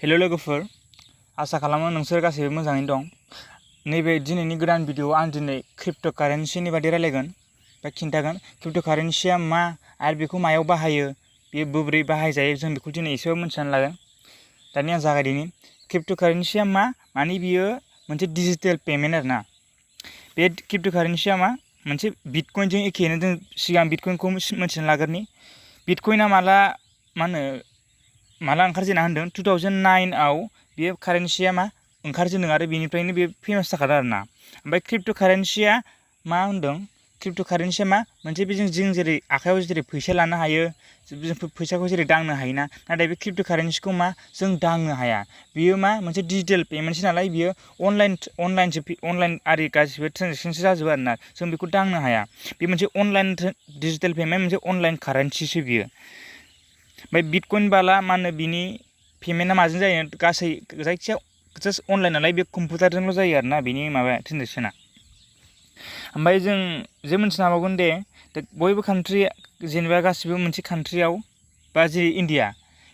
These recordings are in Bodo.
हेलो लोगोफोर आसा खालामो नोंसोर गासैबो मोजाङैनो दं नैबे दिनैनि गोदान भिडिअ आं दिनै क्रिप्ट'कारेन्सिनि बादै रायलायगोन बा खिन्थागोन क्रिप्ट'कारेन्सिया मा आरो बेखौ मायाव बाहायो बेयो बोरै बाहायजायो जों बेखौ दिनै एसेबाबो मिथिनानै लागोन दानिया आं जागायदिनि क्रिप्ट'कारेन्सिया मा माने बियो मोनसे डिजिटेल पेमेन्ट आरोना बे क्रिप्ट'कारेन्सिया मा मोनसे बिटकइनजों एखेनो जों सिगां बिटकइनखौ मिथिना लाग्रोनि बिटकइना माला ओंखारजेना होनदों 2009 आव बे कारेन्सिया मा ओंखारजेनदों आरो बेनिफ्रायनो बे फेमास जाखादों आरोना ओमफ्राय क्रिप्ट'कारेन्सिया मा होनदों क्रिप्ट'कारेन्सिया मा मोनसे जों जेरै आखायाव जेरै फैसा लानो हायो जों फैसाखौ जेरै दांनो हायोना नाथाय बे क्रिप्ट'कारेन्सिखौ मा जों दांनो हाया बियो मा मोनसे डिजिटेल पेमेन्टसो नालाय बियो अनलाइन आरि गासिबो ट्रेन्जेक्सनसो जाजोबो आरोना जों बेखौ दांनो हाया बे मोनसे अनलाइन डिजिटेल पेमेन्ट मोनसे अनलाइन कारेन्सिसो बियो ओमफ्राय बिटकइन बाला मा होनो बिनि पेमेन्टआ माजों जायो गासै जायखिया जास्ट अनलाइन नालाय बे कम्पिउटारजोंल' जायो आरोना बिनि माबा ट्रेन्जेक्सना ओमफ्राय जों जे मिन्थिनो हाबावगोन दे बयबो कान्ट्रि जेनेबा गासिबो मोनसे कान्ट्रियाव बा जेरै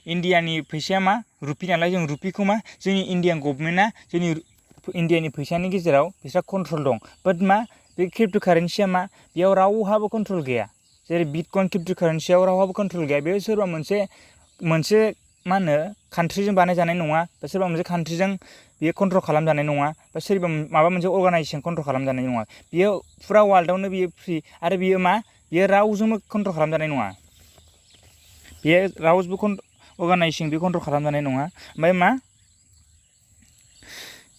इन्डियानि फैसाया मा रुपि नालाय जों रुपिखौ मा जोंनि इन्डियान गभर्नमेन्टआ जोंनि इन्डियानि फैसानि गेजेराव बिस्रा कन्ट्रल दं बाट मा बे क्रिप्ट'कारेन्सिया मा बेयाव रावहाबो कन्ट्रल गैया जेरै बिटकइन क्रिप्ट'कारेन्सियाव रावहाबो कन्ट्रल गैया बे सोरबा मोनसे मा होनो कान्ट्रिजों बानायजानाय नङा बा सोरबा मोनसे कान्ट्रिजों बियो कन्ट्रल खालामजानाय नङा बा सोरबा माबा मोनसे अर्गानाइजेसन कन्ट्रल खालामजानाय नङा बियो फुरा वार्ल्डआवनो बियो फ्रि आरो बियो मा बियो रावजोंबो कन्ट्रल खालामजानाय नङा बियो रावजोंबो अर्गानाइजेसन बे कन्ट्रल खालामजानाय नङा ओमफ्राय मा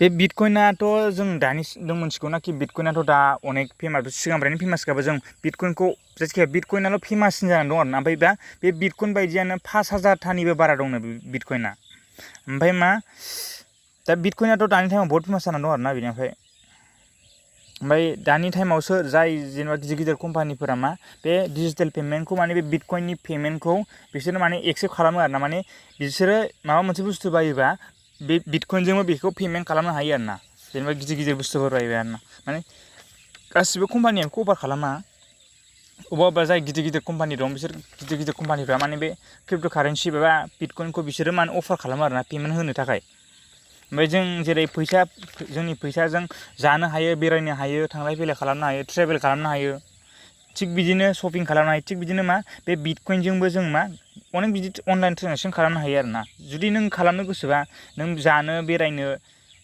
बे बिटकइनाथ' जों दानि जों मिथिगौना कि बिटकइनाथ' दा अनेक फेमास सिगांनिफ्रायनो फेमासखाबो जों बिटकइनखौ जायखिजाया बिटकइनाल' फेमाससिन जानानै दं आरोना ओमफ्राय दा बे बिटकइन बायदियानो 5000थानिबो बारा दंनो बिटकइना ओमफ्राय मा दा बिटकइनाथ' दानि टाइमाव बहुत फेमास जानानै दं आरोना बेनिफ्राय ओमफ्राय दानि टाइमावसो जाय जेनेबा गिदिर कम्पानिफोरा मा बे डिजिटेल पेमेन्टखौ माने बे बिटकइननि पेमेन्टखौ बिसोरो माने एक्सेप्ट खालामो आरोना माने बिसोरो माबा मोनसे बुस्थु बायोबा बे बिटकइनजोंबो बेखौ पेमेन्ट खालामनो हायो आरोना जेनेबा गिदिर बुस्थुफोर बायोबा आरोना माने गासिबो कम्पानिया कभार खालामा अबेबा जाय गिदिर कम्पानि दं बिसोर गिदिर कम्पानिफ्रा माने बे क्रिप्ट'कारेन्सि एबा बिटकइनखौ बिसोरो माने अफार खालामो आरोना पेमेन्ट होनो थाखाय ओमफ्राय जों जेरै जोंनि फैसाजों जानो हायो बेरायनो हायो थांलाय फैलाय खालामनो हायो ट्रेभेल खालामनो हायो थिग बिदिनो शपिं खालामनो हायो थिग बिदिनो मा बे बिटकइनजोंबो जों मा अनेक बिदि अनलाइन ट्रेन्जेक्सन खालामनो हायो आरोना जुदि नों खालामनो गोसोबा नों जानो बेरायनो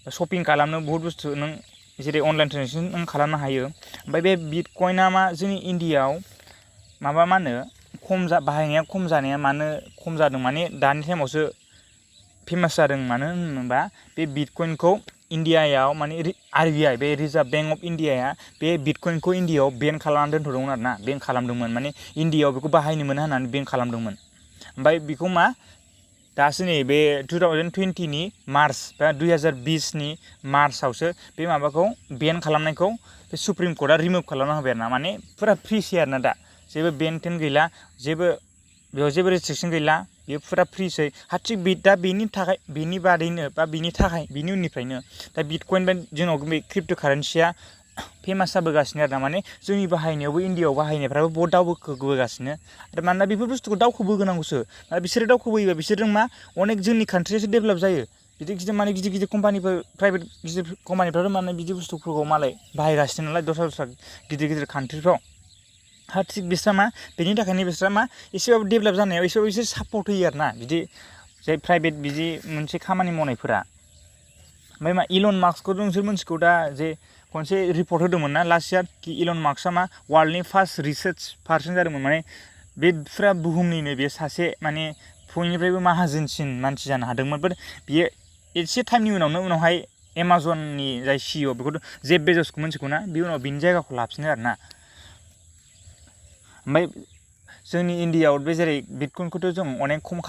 शपिं खालामनो बहुत बुस्थु नों जेरै अनलाइन ट्रेन्जेक्सन नों खालामनो हायो ओमफ्राय बे बिटकइना मा जोंनि इन्डियाआव माबा मा होनो बाहायनाया खम जानाया मानो खम जादों माने दानि टाइमावसो फेमास जादों मानो होनोबा बे बिटकइनखौ इन्डियायाव माने RBI बे रिजार्भ बेंक अफ इन्डियाया बे बिटकइनखौ इन्डियाआव बेन खालामनानै दोनथ'दोंमोन आरोना बेन खालामदोंमोन माने इन्डियाआव बेखौ बाहायनो मोना होननानै बेन खालामदोंमोन ओमफ्राय बेखौ मा दासो नै बे 2020नि मार्च बा 2020नि मार्चआवसो बे माबाखौ बेन खालामनायखौ बे सुप्रिम कर्टआ रिमुभ खालामना होबाय आरोना माने फुरा फ्रिसै आरोना दा जेबो बेन टेन गैला बेयाव जेबो रेस्ट्रिक्सन गैला बेयो फुरा फ्रिसै थिग दा बेनि बादैनो बा बेनि उननिफ्रायनो दा बिटकइन बा जोंनाव बे क्रिप्ट'कारेन्सिया फेमास जाबोगासिनो आरोना माने जोंनि बाहायनायावबो इन्डियाआव बाहायनायफ्राबो बहुत दावखोबोगासिनो आरो मानोना बेफोर बुस्थुखौ दावखोबोनांगौसो आरो बिसोरो दावखोबोयोबा बिसोरजों मा अनेक जोंनि कान्ट्रियासो डेभेलप जायो गिदिर कम्पानिफोर प्राइभेट गिदिर कम्पानिफ्राथ' माने बिदि बुस्थुफोरखौ मालाय बाहायगासिनो नालाय दस्रा गिदिर कान्ट्रिफ्राव थिग बिस्रा मा बेनि थाखायनो बिस्रा मा एसेबाबो डेभेलप जानायाव एसेबाबो एसे सापर्ट होयो आरोना बिदि जाय प्राइभेट बिदि मोनसे खामानि मावनायफोरा ओमफ्राय मा इलन मास्कखौ नोंसोर मिथिगौ दा जे खनसे रिपर्ट होदोंमोन ना लास्ट इयार कि इलन मास्कआ मा वार्ल्डनि फार्स्ट रिसार्च पार्सन जादोंमोन माने बे फुरा बुहुमनिनो बे सासे माने बयनिफ्रायबो माहाजोनसिन मानसि जानो हादोंमोन बाट बियो एसे टाइमनि उनावहाय एमाजननि जाय CEO बेखौथ' जेफ बेजसखौ मिथिगौ ना बे उनाव बिनि जायगाखौ लाफिनो आरोना ओमफ्राय जोंनि इन्डियाआव बे जेरै बिटकइनखौथ' जों अनेक खम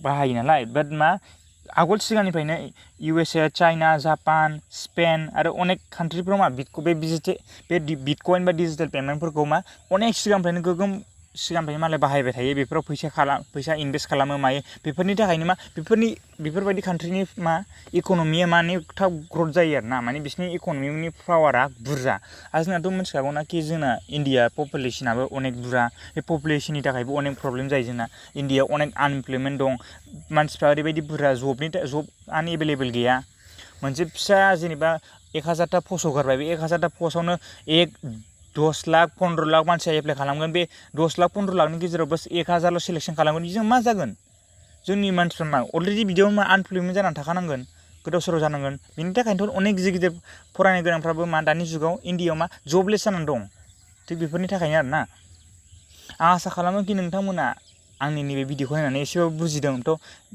बाहायो नालाय बाट मा आगोल सिगांनिफ्रायनो USA चाइना जापान स्पेन आरो अनेक कान्ट्रिफ्राव मा बे बिटकइन बा डिजिटेल पेमेन्टफोरखौ मा अनेक सिगांनिफ्रायनो गोगोम सिगांनिफ्रायनो मालाय बाहायबाय थायो बेफोराव फैसा इनभेस्ट खालामो मायो बेफोरनि थाखायनो मा बेफोरबायदि कान्ट्रिनि मा इक'नमिया माने थाब ग्रथ जायो आरो ना माने बिसोरनि इक'नमिनि पावारा बुरजा आरो जोंनाथ' मिथिखागौना कि जोंना इण्डिया पपुलेसनाबो अनेक बुरजा बे पपुलेसननि थाखायबो अनेक प्रब्लेम जायो जोंना इण्डियाआव अनेक आनइमप्लयमेन्ट दं मानसिफ्रा ओरैबायदि बुरजा जबआनो एभेलेबेल गैया मोनसे फिसा जेनेबा 1000टा पस्ट हगारबाय बे 1000टा पस्टआवनो 10 लाख 15 लाख मानसिया एप्लाइ खालामगोन बे 10 लाख 15 लाखनि गेजेराव बास 1000ल' सेलेक्सन खालामगोन बेजों मा जागोन जोंनि मानसिफ्रा मा अलरेडि बिदियाव मा आनइमप्लयमेन्ट जानानै थाखानांगोन गोदाव सोराव जानांगोन बेनि थाखायनोथ' अनेक गिदिर गिदिर फरायनो गोनांफ्राबो मा दानि जुगाव इण्डियाआव मा जबलेस जानानै दं थिग बेफोरनि थाखायनो आरोना आं आसा खालामो कि नोंथांमोना आंनि नैबे भिडिअखौ नायनानै एसेबाबो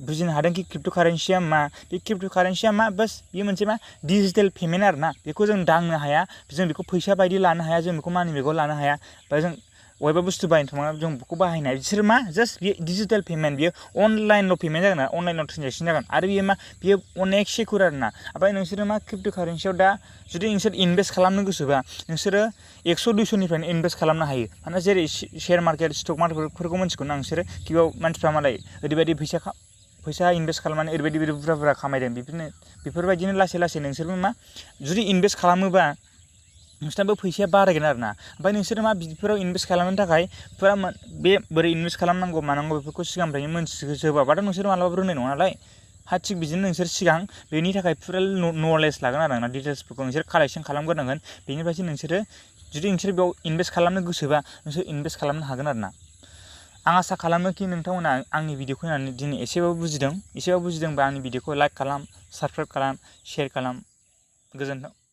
बुजिनो हादों कि क्रिप्ट'कारेन्सिया मा बे क्रिप्ट'कारेन्सिया मा बास बेयो मोनसे मा डिजिटेल पेमेन्ट आरोना बेखौ जों दांनो हाया जों बेखौ फैसा बायदि लानो हाया जों बेखौ मानि बेगाव लानो हाया बा जों बबेबा बुस्थु बायनो थांबा जों बेखौ बाहायनो हाया बिसोर मा जास्ट बे डिजिटेल पेमेन्ट बियो अनलाइनल' पेमेन्ट जागोन ना अनलाइनाव ट्रेनजेक्सन जागोन आरो बियो मा बियो अनेक सिकिउर आरोना ओमफ्राय नोंसोरो मा क्रिप्ट'कारेन्सियाव दा जुदि नोंसोर इनभेस्ट खालामनो गोसोबा नोंसोरो 100-200निफ्रायनो इनभेस्ट खालामनो हायो मानोना जेरै शेयार मार्केट स्टक मार्केटफोरखौ मिथिगौ ना नोंसोरो कियाव मानसिफ्रा मालाय ओरैबायदि फैसा इनभेस्ट खालामनानै ओरैबायदि बुरजा खामायदों बेफोरबायदिनो लासै लासै नोंसोरबो मा जुदि इनभेस्ट खालामोबा नोंसोरनाबो फैसाया बारायगोन आरोना ओमफ्राय नोंसोरो मा बिदिफोराव इनभेस्ट खालामनो थाखाय फुरा बे बोरै इनभेस्ट खालामनांगौ मानांगौ बेफोरखौ सिगांनिफ्रायनो मोनथिजोबाबाथ' नोंसोर मालाबाबो रोंनाय नङा नालाय थिग बिदिनो नोंसोर सिगां बेनि थाखाय फुरा नलेज लागोन आरो ना डिटेल्सफोरखौ नोंसोर कालेक्सन खालामग्रोनांगोन बेनिफ्रायसो नोंसोरो जुदि नोंसोर बेयाव इनभेस्ट खालामनो गोसोबा नोंसोर इनभेस्ट खालामनो हागोन आरोना आं आसा खालामो कि नोंथांमोना आंनि भिडिअखौ नायनानै दिनै एसेबाबो बुजिदोंबा आंनि भिडिअखौ लाइक खालाम साबस्क्राइब खालाम शेयार खालाम गोजोन्थों।